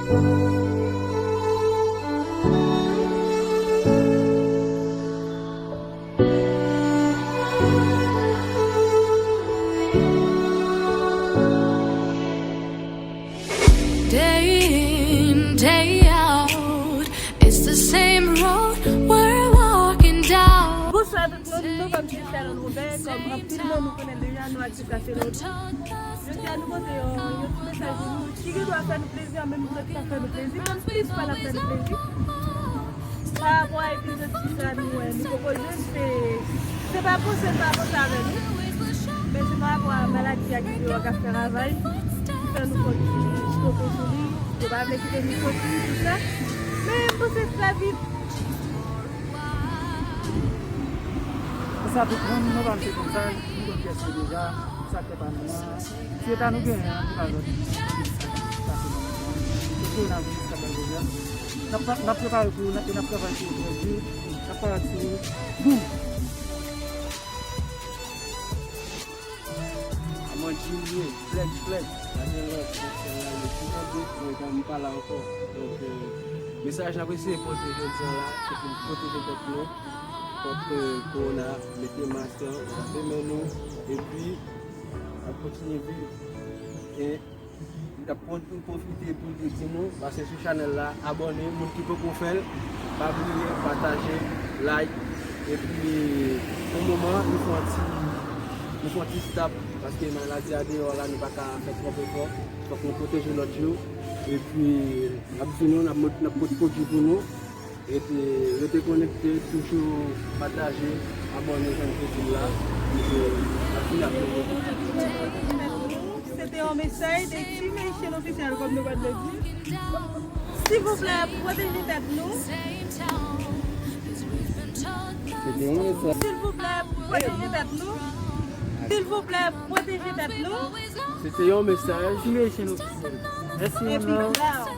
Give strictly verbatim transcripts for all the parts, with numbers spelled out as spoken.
Day in, day out, it's the same road we're walking down. Bonswa tout moun, nou pa M C Shannon Robert, kòm anpil nan nou konnen l deja, nou atis la se nou. Jodi a nou pote yon, yon ti mesaj pou nou ki gen dwa fè nou plezi an menm jan nou ka fè nou plezi, menm plis pa l ap fè nou plezi. Pa rapò a epizòd sis la nou wè, nou poko jwenn, se, se pa panse n pa panse avè nou, men se pa rapò a maladi a ki deyò k ap fè ravaj, ki fè nou fò ti stoke sou li, yo pa vle kite nou soti, tout sa. Men m panse se lavi. Konsa tout moun, nou pa M C konsa, nou konn pyès li deja, sa k fè pa nou an. Se eta nou genyen an, nou pa lòt. Sa se nou menm. Se kowonaviris k ap bay pwoblèm. N ap pa, n ap prepare pou, n ap, n ap travay pou yo pèdi. N ap parèt sou li. Boum! Aman Jimmy, flex, flex. Pa gen lòt, flex, flex, flex. Mwen pa la ankò. Donk, euh, mesaj n ap eseye pote jodi a la, se pou n pwoteje tèt nou kont, euh, kowona, mete mask lan, lave men nou, epi n ap kontinye viv. E n ap pwofite pou di, di nou, pase sou chanèl la, abòne, moun ki poko fè l, pa bliye, pataje, like, epi pou moman, nou fè yon ti, nou fè yon ti stop, paske maladi a deyò la, nou pa ka fè twòp efò, fòk nou pwoteje lòt yo, epi n ap di nou, n ap mont-, n ap pot pwodui pou nou. Epi, rete konekte, toujou pataje, abòne, jan m te di l la. Epi, n ap fini ak nou. Se te yon mesaj de Team Haitian Official, kòm nou pa t vle di. Silvouplè, pwoteje tèt nou. Se te yon mesaj. Silvouplè, pwoteje tèt nou. Silvouplè, pwoteje tèt nou. Se te yon mesaj. Team Haitian Official. Mèsi, epi moun nan.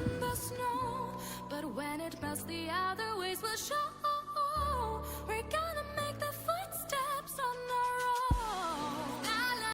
But when it melts, the other ways will show. We're gonna